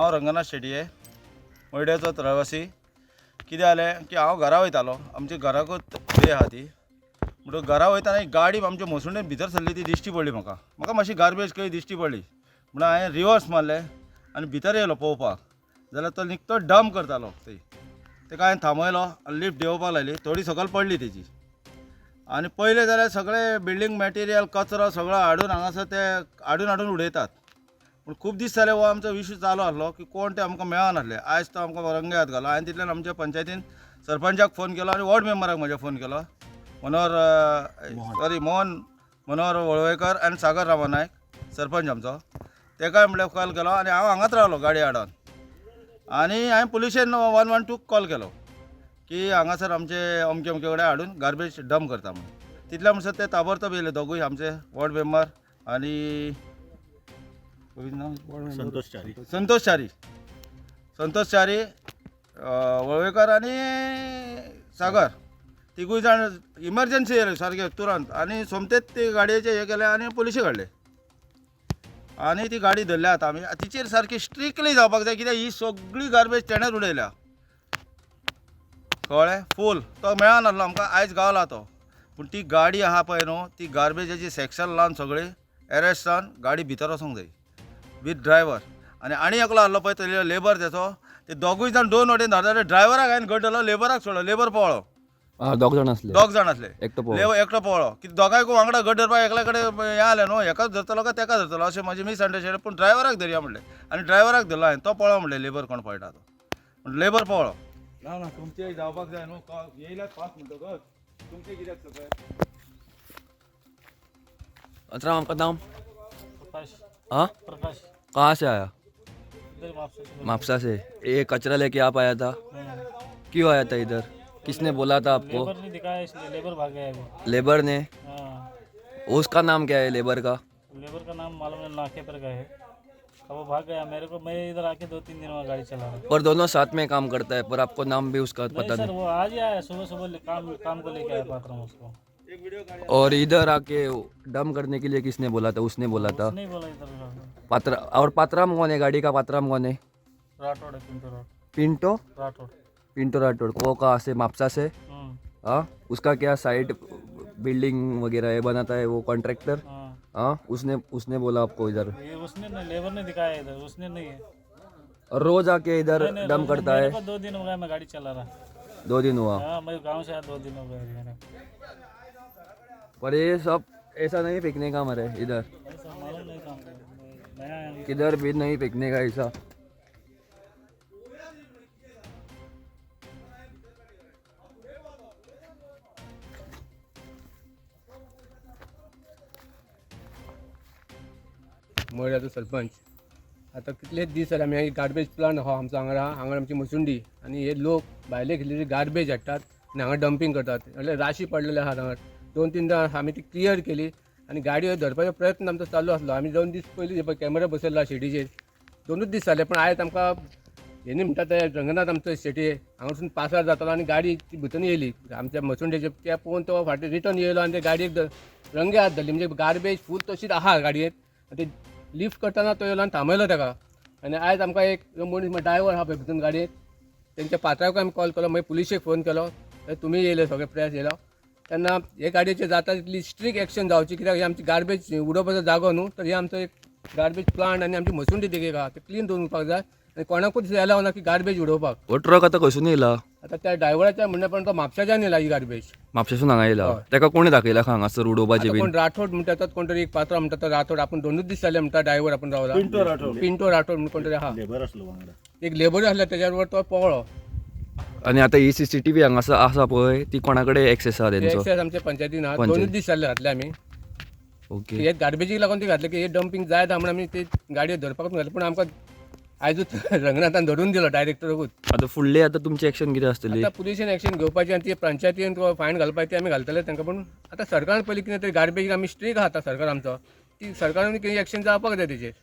हांव रंगनाथ शेटये, मयड्याचो रहिवासी. कितें जालें की हांव घरा वयतालो, आमच्या घराकूच वे आहा ती. म्हणटकच घरा वयतना एक गाडी आमच्या मसुंडेन भितर सरली ती दिश्टी पडली म्हाका. म्हाका मातशी गार्बेज खंय दिश्टी पडली म्हणून हांवें रिवर्स मारलें आनी भितर येयलो पळोवपाक. जाल्यार तो निकतो डंप करतालो थंय. ताका हांवें थांबयलो आनी लिफ्ट देंवोवपाक लायली. थोडी सकयल पडली तेजी. आनी पयलें जाल्यार सगळें बिल्डींग मॅटिरियल कचरो सगळो हाडून हांगासर ते हाडून हाडून उडयतात. पूण खूब दीस जाले हो आमचो इशू चालू आसलो की कोण ते आमकां मेळनासले. आयज तो आमकां रंगे हात घालो. हांवें तितल्यान आमच्या पंचायतीन सरपंचाक फोन केलो आनी वॉर्ड मेंबराक म्हज्या फोन केलो, मनोहर सॉरी मोहन मनोहर वळवयकर आनी सागर रामा नायक सरपंच आमचो, तेकाय म्हणल्यार कॉल केलो. आनी हांव हांगाच रावलो गाडी हाडून. आनी हांवें पुलिशेन 112 कॉल केलो की हांगासर आमचे अमके अमके कडेन हाडून गार्बेज डंप करता म्हणून. तितल्या म्हणसर ते ताबडतोब येयले दोगूय आमचे वॉर्ड मेंबर आनी संतोष च्यारी. संतोष च्यारी, संतोष च्यारी, वळवयकर आनी सागर, तिगूय जाण इमर्जन्सी येयले सारके तुरंत. आनी सोमतेच ते गाडयेचे हे केले आनी पुलिशे काडले आनी ती गाडी धरल्या. आतां आमी तिचेर सारकी स्ट्रिक्टली जावपाक जाय, कित्याक ही सगळी गार्बेज तेणेच उडयल्या, कळ्ळें. फूल तो मेळनासलो आमकां, आयज गावला तो. पूण ती गाडी आहा पळय न्हू, ती गार्बेजाची सेक्शन लावन सगळी एरेस्ट जावन गाडी भितर वचोंक जाय वीथ ड्रायवर. आनी आनी एकलो आहलो पळय तो लेबर तेचो, ते दोगूय जाण दोन वटेन धाडटा. ड्रायवराक हांवें घट धरलो, लेबराक सोडलो, लेबर पळ्ळो. आं, दोग जाण आसले? दोग जाण आसले. एकटो पळ्ळो. लेबर एकटो पळ्ळो. कितें दोगांयकूय वांगडा घट धरपाक एकल्या कडेन हें जालें न्हू, हेकाच धरतलो काय तेका धरतलो अशें म्हजें मिसअंडरस्टँडींग. पूण ड्रायवराक धरया म्हणलें आनी ड्रायवराक धरलो हांवें. तो पळ्ळो म्हणलें, लेबर कोण पळटा तो, पूण लेबर पळ्ळो. ना ना, तुमचें जावपाक जाय न्हू, येयल्यात फास्ट म्हणटकच तुमचें कित्याक सकयल. अतराम, आपका नाम? प्रकाश. हाँ? प्रकाश. कहाँ से आया? इधर म्हापसा से। म्हापसा से. ये कचरा लेके आप आया था? क्यों आया था इधर? किसने बोला था आपको? लेबर ने दिखाया इसलिए, लेबर भाग गया अभी। लेबर ने? हाँ। उसका नाम क्या है लेबर का? लेबर का नाम मालूम नहीं, नाके पर गए है, अब वो भाग गया। मेरे को, मैं इधर आके 2-3 दिन हुआ गाड़ी चला रहा। पर दोनों साथ में काम करता है, पर आपको नाम भी उसका नहीं पता सर। नहीं? वो आज ही आया, सुबह सुबह काम काम को लेके आया पात्र उसको। और इधर आके डम करने के लिए किसने बोला था? उसने बोला था? नहीं बोला इधर। पात्रा और पात्राम कौन है? गाड़ी का पात्राम कौन है? राठौड़ है, पिंटो राठौड़। पिंटो? राठौड़। पिंटो राठौड़ वो कहाँ से? म्हापसा से? हम्म। हाँ, उसका क्या साइड बिल्डिंग वगैरह है, बनाता है वो कॉन्ट्रैक्टर? हाँ। हाँ, उसने उसने बोला आपको इधर? ये उसने नहीं, लेबर ने दिखाया इधर, उसने नहीं है। और रोज आके इधर नहीं, नहीं, डम रोज- करता मेरे है? को 2 दिन हो गया, मैं गाड़ी चला रहा। 2 दिन हुआ? हाँ, मैं गाँव से आया, 2 दिन हो गए मेरे। पर ये सब ऐसा नहीं फेंकने का मरे इधर। ऐसा मालूम नहीं काम नया आया। किधर भी नहीं फेंकने का ऐसा। मयड्याचो सरपंच. आतां कितलेच दीस जाले आमी गार्बेज प्लांट आहा आमचो हांगा आहा, हांगा आमची मसुंडी आनी हे लोक भायले कितले गार्बेज हाडटात आनी हांगा डंपींग करतात. म्हणल्यार राशी पडलेले आहात हांगा. 2-3 दां आमी ती क्लियर केली आनी गाडयो धरपाचो प्रयत्न आमचो चालू आसलो. आमी 2 दीस पयलीं पळय कॅमेरा बसयला शेडीचेर, 2ूच दीस जाले. पण आयज आमकां हेणी म्हणटा ते रंगनाथ आमचो शेटी हांगासून पासार जातालो आनी गाडी ती भितर येयली आमच्या मसुंडेचे, त्या पळोवन तो फाटीं रिटर्न येयलो आनी ते गाडयेक रंगे हात धरली. म्हणजे गार्बेज फूल तशीच आहा गाडयेक आनी ती लिफ्ट करतना तो येयलो आनी थांबयलो ताका. आनी आयज आमकां एक मनीस ड्रायवर आहा पळय भितून गाडयेक, तेंच्या पात्रांकूय आमी कॉल केलो, मागीर पुलिशेक फोन केलो, मागीर तुमी येयले सगळे प्रेस येयलो तेन्ना हे गाडयेचेर जाता तितली स्ट्रीक एक्शन जावची, कित्याक ही आमची गार्बेज उडोवपाचो जागो न्हू, तर हे आमचो एक गार्बेज प्लांट आनी आमची मसुंडी देखीक आहा, ते क्लीन दवरुपाक जाय आनी कोणाकूच एलाव ना की गार्बेज उडोवपाक. हो ट्रक आता खंयसून येयला? आतां त्या ड्रायव्हराच्या म्हणण्या प्रमाण तो म्हापशाच्यान येयला ही गार्बेज. म्हापशेसून हांगा येयला? हय. ताका कोणी दाखयला का हांगासर उडोवपाचें आतां बीन? कोण राठोड म्हणटा तो, कोण तरी एक पात्रा म्हणटा तो राठोड, आपण 2ूच दीस जाले म्हणटा ड्रायव्हर आपण रावला. पिंटो राठोड. पिंटो राठोड म्हणून कोण तरी आहा. लेबर आसलो वांगडा. एक लेबर आसला, तेज्या बरोबर तो पळ्ळो. आनी आतां ही सीसीटीव्ही हांगासर आसा पळय, ती कोणा कडेन एक्सेस आहा तेंचो? एक्सेस आमच्या पंचायतीन आहा. पंचायत. 2ूच दीस जाले घातले आमी. ओके. हे गार्बेजीक लागून ती घातले की हे डंपींग जायत आहा म्हणून आमी ते गाडयो धरपाकूच घातले, पूण आमकां आयजूच रंगनाथान धरून दिलो डायरेक्टरकूच. आतां फुडली आतां तुमची एक्शन कितें आसतली? आतां पुलिशेन एक्शन घेवपाची आनी ती पंचायतीन फायन घालपाची ती आमी घालतले तांकां. पूण आतां सरकारान पयलीं कितें तरी गार्बेजीक आमी स्ट्रीक आहा आतां सरकार आमचो, ती सरकारान कितें एक्शन जावपाक जाय तेजेर.